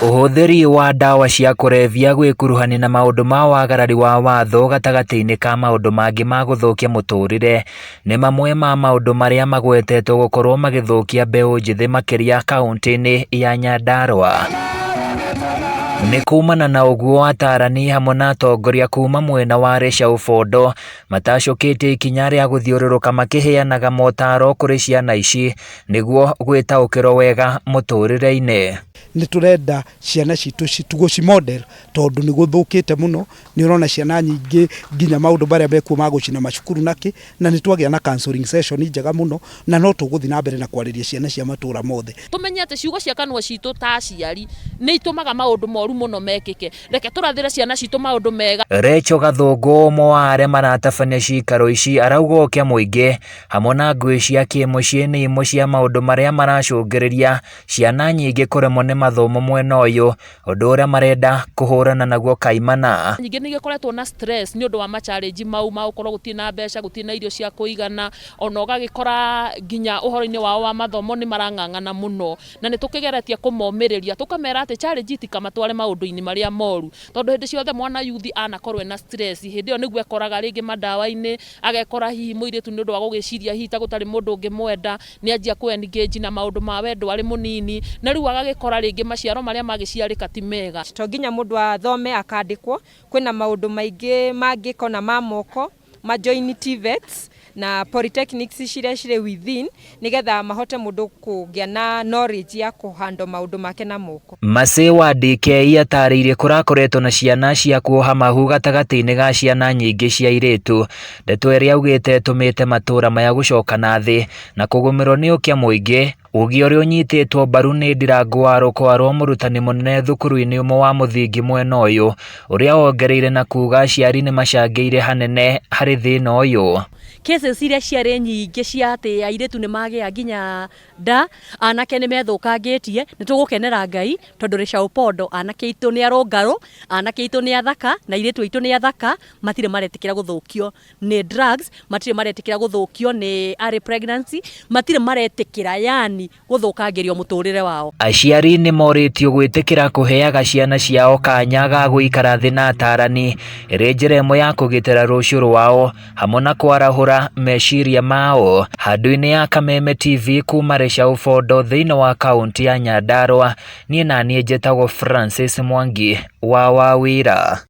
Ũhũthĩri wa ndawa cia kũrebia gwĩkuruhania na maũndũ ma wagarari wa watho gatagatĩ-inĩ ka maũndũ mangĩ ma gũthũkia mũtũrĩre nĩ mamwe ma maũndũ marĩa magwetetwo gũkorwo magĩthũkia mbeũ njĩthĩ makĩria kaunti-inĩ ya Nyandarua. Nĩ kumana na ũguo atarani hamwe na atongoria kuma mwena wa Rĩcaũ Bondo matacũkĩtie ikinya rĩa gũthiũrũrũka makĩheanaga motaro kũrĩ ciana ici nĩguo gwĩtaũkĩrwo wega mũtũrĩre-inĩ. Nĩ tũrenda ciana citũ tũgũci model tondũ nĩ gũthũkĩte mũno. Nĩ ũrona ciana nyingĩ nginya maũndũ marĩa mekuo ma gũcina macukuru nakĩ, na nĩ twagĩa na counseling session njega mũno, na no tũgũthiĩ na mbere na kwarĩria ciana cia matũra mothe. Tũmenye atĩ ciugo cia kanua citũ ta aciari nĩ itũmaga maũndũ moru mũno mekĩke. Reke tũrathĩre ciana citũ maũndũ mega. Rachel Gathũngũ, ũmwe wa arĩa maratabania ciikaro ici, arauga ũkĩa mũingĩ hamwe na ngũĩ cia kĩmũciĩ nĩ imwe cia maũndũ marĩa maracũngĩrĩria ciana nyingĩ kũremwo nĩ mathomo mwena ũyũ, ũndũ ũrĩa marenda kũhũrana naguo kaimana. Nyingĩ nĩ igĩkoretwo na stress nĩ ũndũ wa ma challenge mau ma gũkorwo gũtirĩ na mbeca, gũtirĩ na irio cia kũigana, ona ũgagĩkora nginya ũhoro-inĩ wao wa mathomo nĩ marang'ang'ana mũno. Na nĩ tũkĩgeretie kũmomĩrĩria, tũkamera atĩ challenge itikamatware maũndũ-inĩ marĩa moru, tondũ hĩndĩ ciothe mwana yuthi anakorwo ena stress, hĩndĩ ĩyo nĩguo ekoraga rĩngĩ mandawa-inĩ, agekora hihi mũirĩtu nĩ ũndũ wa gũgĩciria hihi ta gũtarĩ mũndũ ũngĩmwenda, nĩ anjia kũ engage na maũndũ ma wendo arĩ mũnini, na rĩu agagĩkora rĩngĩ maciaro marĩa magĩciarĩka ti mega. To nginya mũndũ athome akandĩkwo, kwĩna maũndũ maingĩ mangĩka ona ma moko, ma join TVETs na polytechnics ciria cirĩ within, nĩgetha mahote mũndũ kũgĩa na knowledge ya kũhandle maũndũ make na moko. Macĩ wa DK atarĩirie kũrakoretwo na ciana cia kuoha mahu gatagatĩ-inĩ ga ciana nyingĩ cia airĩtu, ndeto ĩrĩa augĩte ĩtũmĩte matũra maya gũcoka na thĩ na kũgũmĩrwo nĩ ũkĩa mũingĩ, uge ũrĩa ũnyitĩtwo mbaru nĩ Ndirangu wa Rũkwarwo, mũrutani mũnene thukuru-inĩ ũmwe wa mũthingi mwena ũyũ, ũrĩa wongereire na kuga aciari nĩ macangĩire hanene harĩ thĩna ũyũ. Cases iria ciarĩ nyingĩ cia atĩ airĩtu nĩ magĩa nginya nda, anake nĩ methũkangĩtie, nĩ tũgũkenera Ngai tondũ Rĩcaũ Pondo anake aitũ nĩ arũngarũ, anake aitũ nĩ athaka na airĩtu aitũ nĩ athaka, matirĩ maretĩkĩra gũthũkio nĩ drugs, matirĩ maretĩkĩra gũthũkio nĩ early pregnancy, matirĩ maretĩkĩra yani gũthũkangĩrio mũtũrĩre wao. Aciari nĩ morĩtio gwĩtĩkĩra kũheaga ciana ciao kanya ga gũikara thĩ na atarani ĩrĩ njĩra ĩmwe ya kũgitĩra rũciũ rwao hamwe na kwarahũra meciria mao. Handũ-inĩ ya Kameme TV kuma Rĩcaũ Bondo thĩinĩ wa kaunti ya Nyandarua, niĩ naniĩ njĩtagwo Francis Mwangi wa Wawira.